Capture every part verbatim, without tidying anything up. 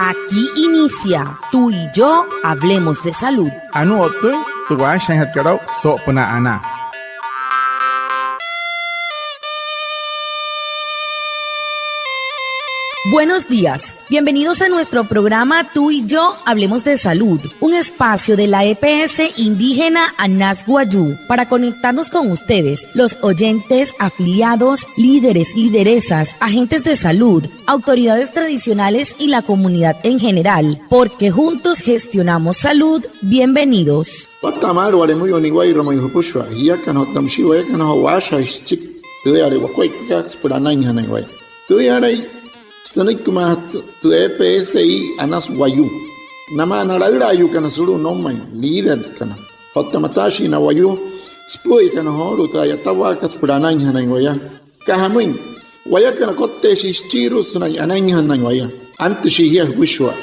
Aquí inicia Tú y yo hablemos de salud. Anuu o'ttüin tü waashajaainjatkat aa'u soo'opünaa anaa. Buenos días. Bienvenidos a nuestro programa Tú y yo hablemos de salud, un espacio de la E P S indígena Anas Wayuu, para conectarnos con ustedes, los oyentes, afiliados, líderes, lideresas, agentes de salud, autoridades tradicionales y la comunidad en general, porque juntos gestionamos salud. Bienvenidos. Watta'a maalü wale müyuu na wayuuirua ma'i jüpüshua jiakana otta müshii wayakana joo waashajaain süchiki tüüyale wakuaippakat süpüla anainjanain waya. Tüüyalai sünüikimaajatü tü E P S I Anas Wayuu namaa na laülaayuukana sulu'u noumain, líderkana otta mataashii na wayuu süpü'üyakana joolu'u tü a'yatawaakat süpüla anainjanain waya. Aka jamüin, wayakana kotteeshii süchiirua sünain anainjanain waya. Antüshii jia jüpüshua.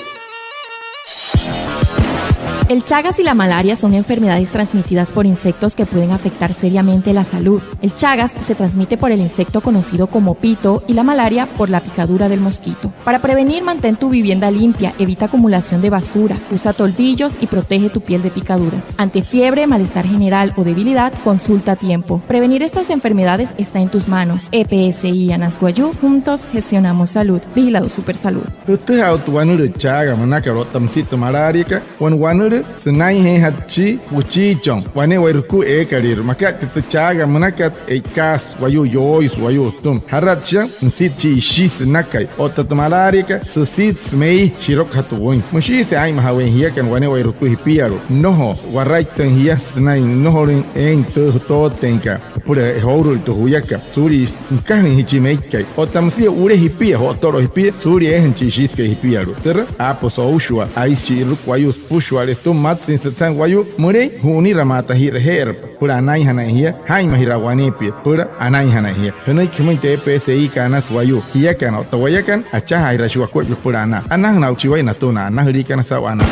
El Chagas y la malaria son enfermedades transmitidas por insectos que pueden afectar seriamente la salud. El Chagas se transmite por el insecto conocido como pito y la malaria por la picadura del mosquito. Para prevenir, mantén tu vivienda limpia, evita acumulación de basura, usa toldillos y protege tu piel de picaduras. Ante fiebre, malestar general o debilidad, consulta a tiempo. Prevenir estas enfermedades está en tus manos. E P S I Anas Wayuu, juntos gestionamos salud. Vigilado Supersalud. Jütüjaa aa'u tü wanülüü chaga münakat otta müsia tü malaariakat. Wane wanülüü sünainjeejatü chi wüchiichon wane'ewai jukua eekalüirua. Makat tü chaga münakat, e'ikaasü wayuu, yooisü wayuu sütüma. Jaratshi yaa, müsia chi ishi sünakai. Otta tü malaariakat, süsiitsü mei shirokujatü wüin. Müshiise aa'inmajaweein jiakana wane'ewai jukua jipialu'u. Nnojo waraittüin jia sünain nnojolüin eein tü jütootüinkat süpüla jooru'u tü juyakat suulia nükajüin jia chi meikai. Otta müsia u'ulee jipia, jo'otolo'o jipia suulia eejüin chi ishiisekai jipialu'u. Türa aapüsü oushua, aisü shi'iruku wayuu süpüshua'ale sütüma, matsüinsü sütüjaain wayuu. Mülein ju'uniramaata ji'raje'erapa süpüla anainjanain jia, jaa'inmajiraa waneepia süpüla anainjanain jia. Jünüiki jümüin tü E P S I Anas Wayuu. Jiakana otta wayakana, achajaajiraashii wakuaippa süpüla anaa. Anajüna aa'uchi waya natüma na anajüliikana saa'u anaa.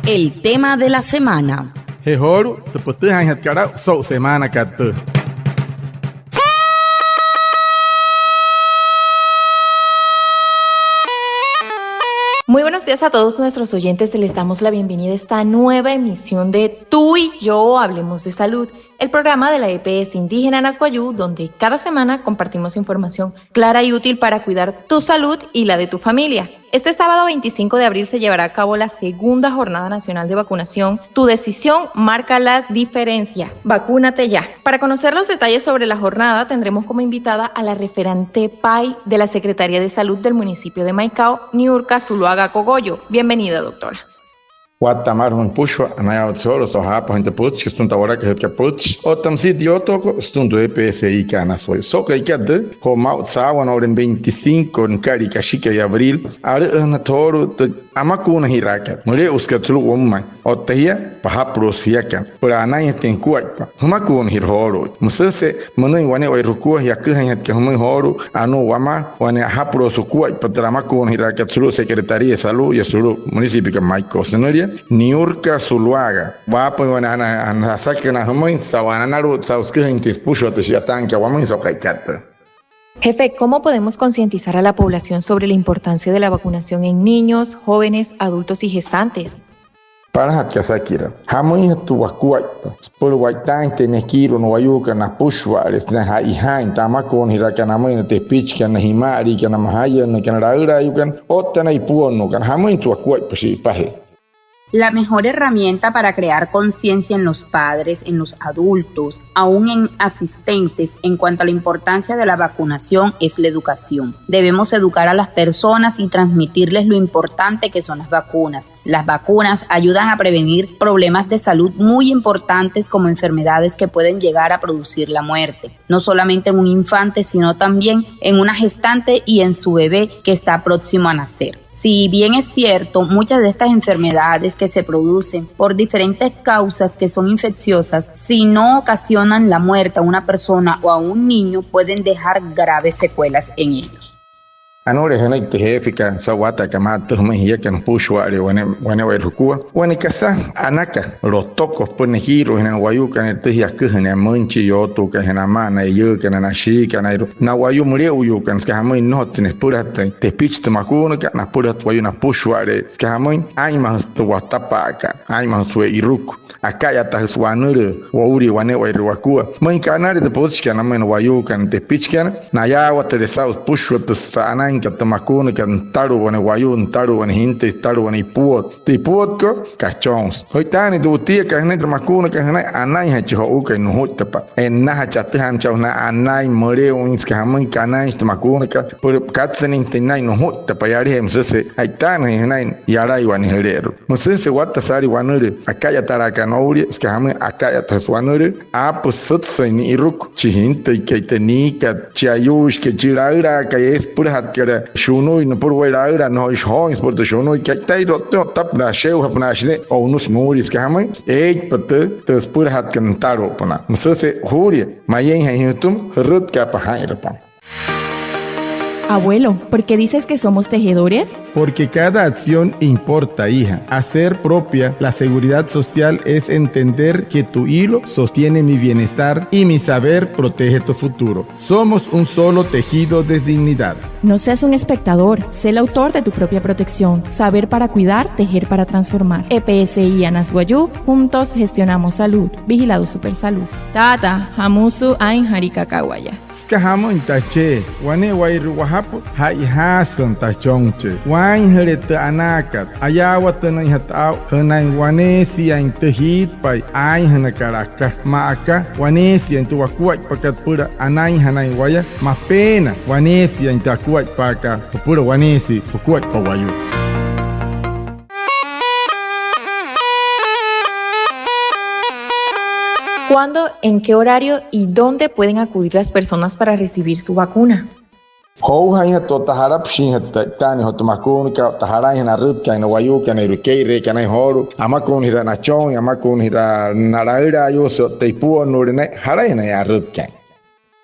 El tema de la semana. Je joolu'u tü pütüjaainjatkat aa'u so'u semaanakat tüü. Muy buenos días a todos nuestros oyentes. Les damos la bienvenida a esta nueva emisión de Tú y yo hablemos de salud, el programa de la E P S indígena Anas Wayuu, donde cada semana compartimos información clara y útil para cuidar tu salud y la de tu familia. Este sábado veinticinco de abril se llevará a cabo la segunda Jornada Nacional de Vacunación. Tu decisión marca la diferencia. Vacúnate ya. Para conocer los detalles sobre la jornada, tendremos como invitada a la referente PAI de la Secretaría de Salud del municipio de Maicao, Niurka Zuluaga Cogollo. Bienvenida, doctora. Watta'a maalü jümüin jüpüshua, anayaawatsü joolu'u so'u jaapajüin tü pütchikat sütüma tü a'walakajütkat pütchi otta müsia tü yootookot sütüma tü E P S I Anas Wayuu. So'u ka'ikat tüü, joo maa'u saawanoolein veinticinco nükalia kashikai abril, alü'üjünajatü joolu'u tü amakuunajiraakat müle'usükat sulu'u woumain otta jia pajapulu'usü jiakana süpüla anainjatüin jukuaippa jümakuunajira joolu'u. Müsüjese münüin wane'ewai jukua jia aküjüinjatkat jümüin joolu'u anuu wamaa wane ajapulu'usü jukuaippa tü amakuunajiraakat sulu'u Secretaría de Salud yaa sulu'u municipiokat Maicao. Sünülia Niurka Zuluaga. Waapüin wane ana, ana asakünaa jümüin saa'u analu'ut saa'u süküjüinjatüin süpüshua tü shi'yataainkat wamüin so'u ka'ikat tüü. Jefe, ¿cómo podemos concientizar a la población sobre la importancia de la vacunación en niños, jóvenes, adultos y gestantes? Palajatü kasakiraa. Jamüinjatü wakuaippa süpüla wa'itaainjatüin nekiirua na wayuukana napüshua'ale sünain ja'ijaain tü amakuunajiraakat namüin na tepichikana, na jima'aliikana, na majayünnüükana, na laülaayuukana otta na ipuonnuukana. Jamüinjatü wakuaippa shi'ipajee. La mejor herramienta para crear conciencia en los padres, en los adultos, aún en asistentes, en cuanto a la importancia de la vacunación, es la educación. Debemos educar a las personas y transmitirles lo importante que son las vacunas. Las vacunas ayudan a prevenir problemas de salud muy importantes como enfermedades que pueden llegar a producir la muerte, no solamente en un infante, sino también en una gestante y en su bebé que está próximo a nacer. Si bien es cierto, muchas de estas enfermedades que se producen por diferentes causas que son infecciosas, si no ocasionan la muerte a una persona o a un niño, pueden dejar graves secuelas en ellos. Anuu jünüiki tü jeefikat saa'u watta'akat maa tüü jümüin jiakana jüpüshua'ale'e wane, wane'ewai jukua. Wane kasa anaka, lotoko süpüla nekiiru'ujinaa na wayuukanairua tüü jia aküjünaa müin chi yootuukana, na amaa na eyüükana, na ashiikanairua, na wayuu müle'uyuukana, süka jamüin, nnojotsü süpülajatüin tepichi tü makuunakat, napülajatü wayuu napüshua'ale'e, süka jamüin, aa'inmajüsü tü watapa'akat, aa'inmajüsü we'iruku, aka'yatajüsü wanülüü woulia wane'ewai wakua. Müin aka anale tü pütchikat namüin na wayuukana tepichikana, nayaawatüle saa'u süpüshua tü sa'anainkat tü makuunakat nütalu'u wane wayuu, nütalu'u wane jintüi, nütalu'u wane ipuot. Tü ipuotkat, kachonsü. Jü'itaanüin tü wutiakat jünain, tü makuunakat jünain, anainjachin jo'uukai nujuittapa. E'nnajachi atüjaanüin cha'u sünain anain müle'uin, süka jamüin, kanainshi tü makuunakat, süpüla katsünüinjatüin naa'in nujuittapa yalaje'e. Müsüse jü'itaanüin jünain yalaiwa nüjüle'eru'u. Müsüjese watta saalii wanülüü aka'yatalaakat noulia, süka jamüin, aka'yatajüsü wanülüü, aapüsü sütsüin ni'iruku chi jintüikai, tü niikat, chi ayuuishikai, chi laülaakai, eesü süpülajatkat shunuui nüpüla wayuu laülaa, nnojoishi jooin süpüla tü shunuuikat, ka'itai, o'ttüin o'ttapa, ashe'ujapünaashi ne'e, o'unüsü nuulia, süka jamüin, eeitpa tü, tü süpülajatkat nütalu'upünaa. Müsüse juulia, mayeinjain jütüma, jürütkaapa jaa'inrapa. Abuelo, ¿por qué dices que somos tejedores? Porque cada acción importa, hija. Hacer propia la seguridad social es entender que tu hilo sostiene mi bienestar y mi saber protege tu futuro. Somos un solo tejido de dignidad. No seas un espectador, sé el autor de tu propia protección. Saber para cuidar, tejer para transformar. E P S I Anas Wayuu, juntos gestionamos salud. Vigilado Supersalud. Taata, jamüsü aa'injali kakawaya. Süka jamüin, tachee, wane'ewai wajapü, ja'ijaasü tachonche. Waainjüle tü anaakat, ayaawatünüinjatü aa'u jünain waneesiain tü jiitpai aainjünakat aka, maa aka waneesiain tü wakuaippakat süpüla anainjanain waya, mapeena waneesiain tü akuaippaakat süpüla waneesia jukuaippa wayuu. ¿Cuándo, en qué horario y dónde pueden acudir las personas para recibir su vacuna? Joujaainjatü otta jalapüshinjatü tü e'itaanüin joo tü makuunakat, otta jalainjana arütkaain na wayuukanairua, kee'ireekat naya joolu'u, amakuunajiraa nachooin, amakuunajiraa na laülaayuusü otta ipuonnuule naya, jalainjana arütkaain.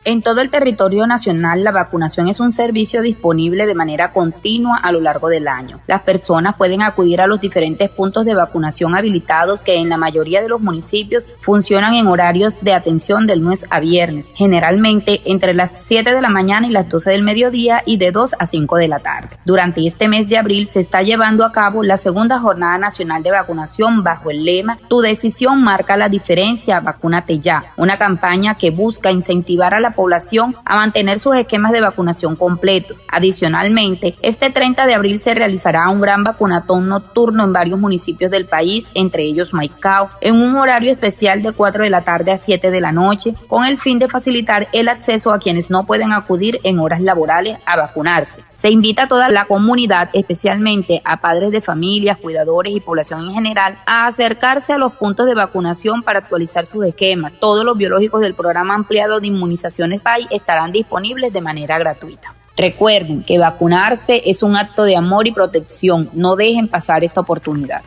En todo el territorio nacional, la vacunación es un servicio disponible de manera continua a lo largo del año. Las personas pueden acudir a los diferentes puntos de vacunación habilitados, que en la mayoría de los municipios funcionan en horarios de atención de lunes a viernes, generalmente entre las siete de la mañana y las doce del mediodía y de dos a cinco de la tarde. Durante este mes de abril se está llevando a cabo la segunda Jornada Nacional de Vacunación bajo el lema "Tu decisión marca la diferencia, vacúnate ya", una campaña que busca incentivar a la población a mantener sus esquemas de vacunación completos. Adicionalmente, este treinta de abril se realizará un gran vacunatón nocturno en varios municipios del país, entre ellos Maicao, en un horario especial de cuatro de la tarde a siete de la noche, con el fin de facilitar el acceso a quienes no pueden acudir en horas laborales a vacunarse. Se invita a toda la comunidad, especialmente a padres de familias, cuidadores y población en general, a acercarse a los puntos de vacunación para actualizar sus esquemas. Todos los biológicos del Programa Ampliado de Inmunizaciones PAI estarán disponibles de manera gratuita. Recuerden que vacunarse es un acto de amor y protección. No dejen pasar esta oportunidad.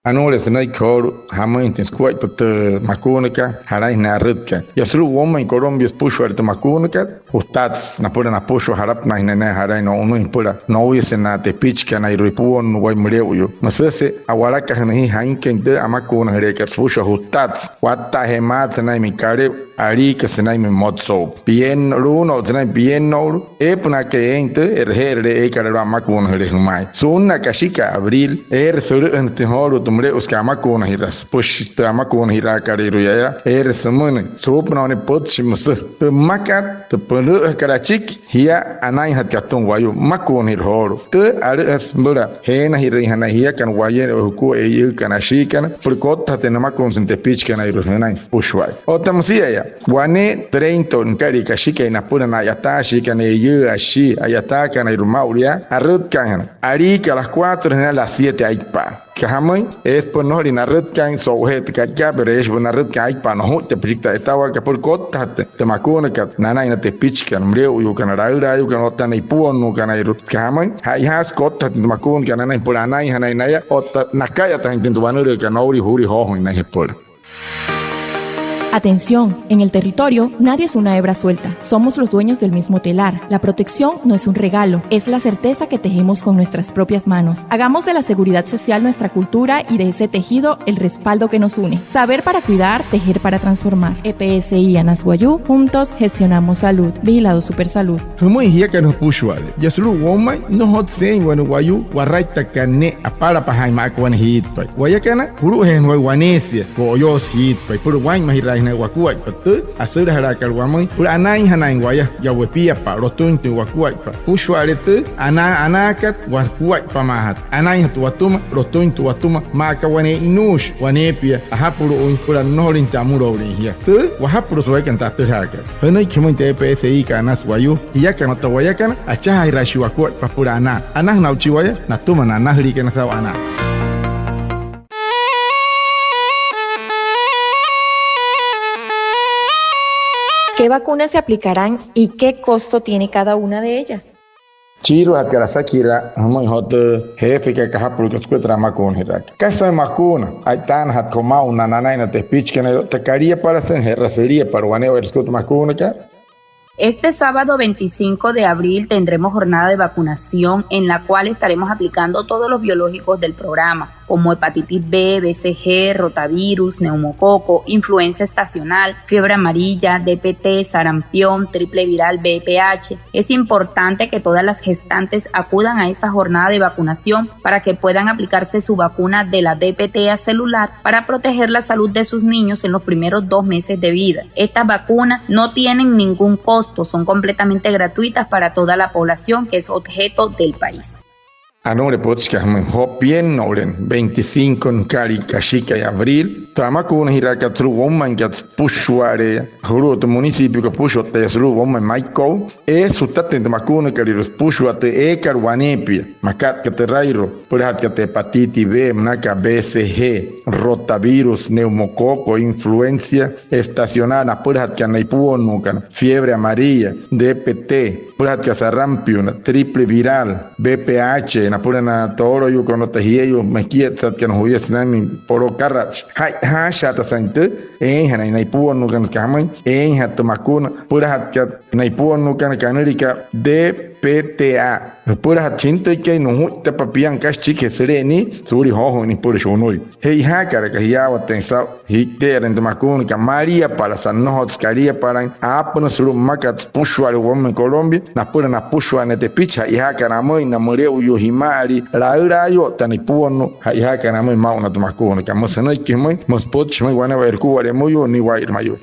Anuule sünüiki joolu'u jamüinjatüin sukuaippa tü makuunakat, jalainjana arütkaain. Yaa sulu'u woumain Colombia süpüshua'ale tü makuunakat, ju'ttatüsü napüla napüshua jalapünaainjanain naya jalain no'unüin süpüla nouyasein na tepichikanairua, ipuonnua wayuu müle'uyuu. Müsüjese a'walakajünüin jia jainküin tü amakuunajüleekat süpüshua, ju'ttatüsü. Watta'ajee maat sünainmüin kale'u, aliikasü sünainmüin motso'u, pienno'u, luuno'u sünainmüin pienno'ulu, eepünaakai eein tü e'reje'erüle eekalü alu'u amakuunajüle jümain. Su'unnaa kashikai abril, eere sülü'üjünütüin joolu'u tü müle'usükat amakuunajiraa, süpüshi tü amakuunajiraakalüirua yaya, eere sümünüin suupünaa wane pütchi müsü: Tü mmakat, tü pülü'üjakat achiki, jia anainjatkat atüma wayuu, mmakuunajira joolu'u. Tü, alü'üjasü süpüla jeenajirüinjanain jiakana wayuu jukua eiyuukana, ashiikana, süpüla kottajatüin nümakuunajüin tepichikanairua jünain süpüshua'aya. Otta müsia'aya wane treinta nüka'lia kashikai napüla na a'yataashiikana, eiyuu, ashii, a'yataakanairua maa'ulu yaa, arütkaainjana aliika a las cuatro sünain a las siete aippa'a. Süka jamüin, eesü süpüla nnojolin narütkaain so'ujee tü ka'ikat, pero eeshi süpüla narütkaain aippa'a nojuittapa süchiki tü a'yatawaakat, süpüla kottajatüin tü makuunakat nanain na tepichikana, müle'uyuukana, laülaayuukana otta na ipuonnuukanairua. Süka jamüin, ja'ijaasü kottajatüin tü makuunakat nanain süpüla anainjanain naya otta naka'yataainjatüin tü wanülüükat noulia juulia joojüin naya jüpüla. Atención, en el territorio nadie es una hebra suelta, somos los dueños del mismo telar. La protección no es un regalo, es la certeza que tejemos con nuestras propias manos. Hagamos de la seguridad social nuestra cultura y de ese tejido el respaldo que nos une. Saber para cuidar, tejer para transformar. E P S I Anas Wayuu, juntos gestionamos salud. Vigilado Supersalud. Jümüin jiakana jüpüshua'ale. Yaa sulu'u woumain, nnojotsü eein wane wayuu waraittakat ne'e apalapajaain maa aka wane jiitpai. Wayakana, julu'ujeena waya waneesia, ko'oyoosü jiitpai, süpüla waa'inmajiraainjanain wakuaippa tü asülajalaakat wamüin, süpüla anainjanain waya, yaa wepiapa'a, lotüin tü wakuaippa. Jüpüshua'ale tü, ana, anaakat, wakuaippamaajatü. Anainjatü watüma, lotüin tü watüma, maa aka wane e'inuushi waneepia ajapulu'uin süpüla nnojolüin tü amüloulin jia. Tü, wajapulu'usü wayakana tü atüjaakat. Jünüiki jümüin tü E P S I kat Anas Wayuu, jiakana otta wayakana, achajaajiraashii wakuaippa süpüla anaa. Anajüna aa'uchi waya natüma na anajüliikana saa'u anaa. ¿Qué vacunas se aplicarán y qué costo tiene cada una de ellas? Chiiruajatkat asakiraa jümüin joo tü jeefekat kajapulu'ukat sükuya tü amakuunajiraakat. ¿Kasa makuuna a'itaanajatkat joo maa'u na nanain na tepichikanairua? Otta kaliapalasü, je'ra süliapala wane'ewai sükuya tü makuunakat. Este sábado veinticinco de abril tendremos jornada de vacunación en la cual estaremos aplicando todos los biológicos del programa, como hepatitis B, B C G, rotavirus, neumococo, influenza estacional, fiebre amarilla, D P T, sarampión, triple viral, V P H. Es importante que todas las gestantes acudan a esta jornada de vacunación para que puedan aplicarse su vacuna de la D P T A celular para proteger la salud de sus niños en los primeros dos meses de vida. Estas vacunas no tienen ningún costo, son completamente gratuitas para toda la población que es objeto del país. Anuu pütchikat jümüin, jopienno'ulen veinticinco nüka'lia kashikai abril, tü amakuunajiraakat sulu'u woumainkat süpüshua'ale'eya, julu'u tü municipiokat süpüshua otta yaa sulu'u woumain Maiko'u, eesü jutatüin tü makuunakalüirua süpüshua tü eekat waneepia, makat aka türairua, süpülajatkat tü hepatitis B, münaka B C G, rotavirus, neumococo, influenza estacional, napülajatkat na ipuonnuukana, fiebre amarilla, D P T, napülajatkat sarampión, triple viral, V P H, napüla na tooloyuukana otta jieyuu mekietsatkat juya sünainmüin poloo karatshi. Ja'ijaashaata saa'in tü, eeinjanain na ipuonnuukana, süka jamüin, eeinjatü tü makuna, napülajatkat na ipuonnuukana kanüliakat D P T A. Napülajatü chi jintüikai, nujuittapa piama kasa süchikijee süle'e nii, suulia joojüin nipüla shunuin. Che'ojaakalaka jiyaawatüin saa'u, ji'ite'erüin tü makuunakat, maliapalasa, nnojotsü kaliapalain, aapünüsü sulu'u mmakat süpüshua'ale woumain Colombia, napüla napüshua na tepichi, che'ojaakana amüin na müle'uyuu jima'alii, laülaayuu otta na ipuonnuu, che'ojaakana amüin maa'u na tü makuunakat. Müsü sünüiki jümüin, müsü pütchi jümüin wane'ewai jukuaippa wamüin, niwa'irümayuu.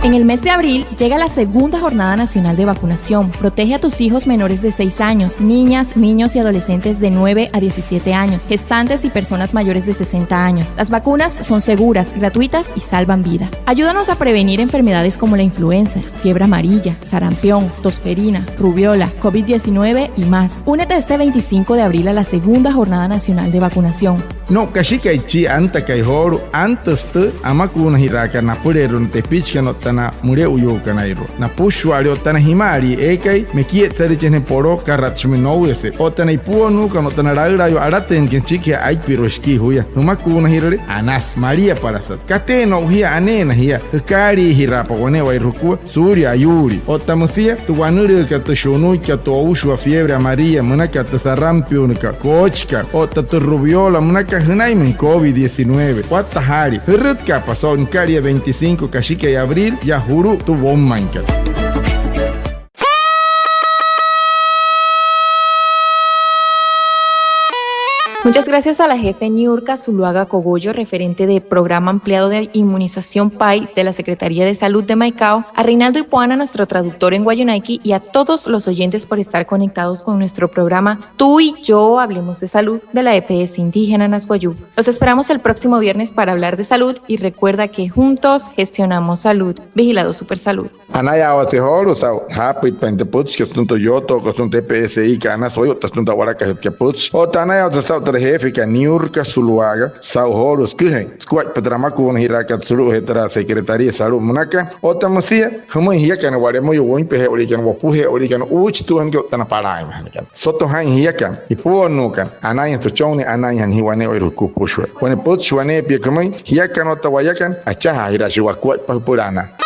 En el mes de abril llega la segunda Jornada Nacional de Vacunación. Protege a tus hijos menores de seis años, niñas, niños y adolescentes de nueve a diecisiete años, gestantes y personas mayores de sesenta años. Las vacunas son seguras, gratuitas y salvan vida. Ayúdanos a prevenir enfermedades como la influenza, fiebre amarilla, sarampión, tosferina, rubéola, covid diecinueve y más. Únete este veinticinco de abril a la segunda Jornada Nacional de Vacunación. No'u kashikai chi antakai joolu'u, antüsü tü amakuunajiraakat napüleerua na tepichikana otta na müle'uyuukanairua, napüshua'ale otta na jima'alii eekai mekietsaliikana poloo karatshi, shimüin nouyase, otta na ipuonnuukana otta na laülaayuu alatüinakana süchikijee aipirua shikii juya. Jümakuunajirüle, anasü, maliapalasat. Kateena o'u jia, aneena jia, jükaaliijiraapa wane'ewai jukua suulia ayuulii. Otta müsia tü wanülüükat, tü shunuikat, tü oushua fiebre amarilla, münakat tü sarampiónkat, koochikat, otta tü rubéola, münakat jünainmüin covid diecinueve. Watta jaalii, jürütkaapa so'u nüka'lia veinticinco kashikai abril yaa julu'u tü woumainkat. Muchas gracias a la jefe Niurka Zuluaga Cogollo, referente del Programa Ampliado de Inmunización PAI de la Secretaría de Salud de Maicao, a Reinaldo Ipuana, nuestro traductor en wayuunaiki, y a todos los oyentes por estar conectados con nuestro programa Tú y Yo Hablemos de Salud de la E P S Indígena Anas Wayuu. Los esperamos el próximo viernes para hablar de salud y recuerda que juntos gestionamos salud. Vigilado Supersalud. Anayaawatse joolu'u saa'u jaapüitpain tü pütchikat sütüma tü yootookat sütüma tü E P S I kat Anas Wayuu otta sütüma tü a'walakajütkat pütchi. Otta anayaawatse saa'u tü tü jeefekat niurükat sulu'u aaga saa'u joolu'u süküjain sukuaippa tü ramakuunajiraakat sulu'ujee türa secretaría de salud münaka. Otta müsia jümüin jiakana wa'lemüyua wüinpeje'ewaliikana, wopuje'ewaliikana, uuchituujanakana otta na palaainmajanakana. Soto jaa'in jiakana ipuonnuukana, anainjatü süchonnii, anainjana jia wane'ewai jukua jüpüshua. Wane pütchi waneepia kümüin jiakana otta wayakana, achajaajiraashii wakuaippa jüpüla anaa.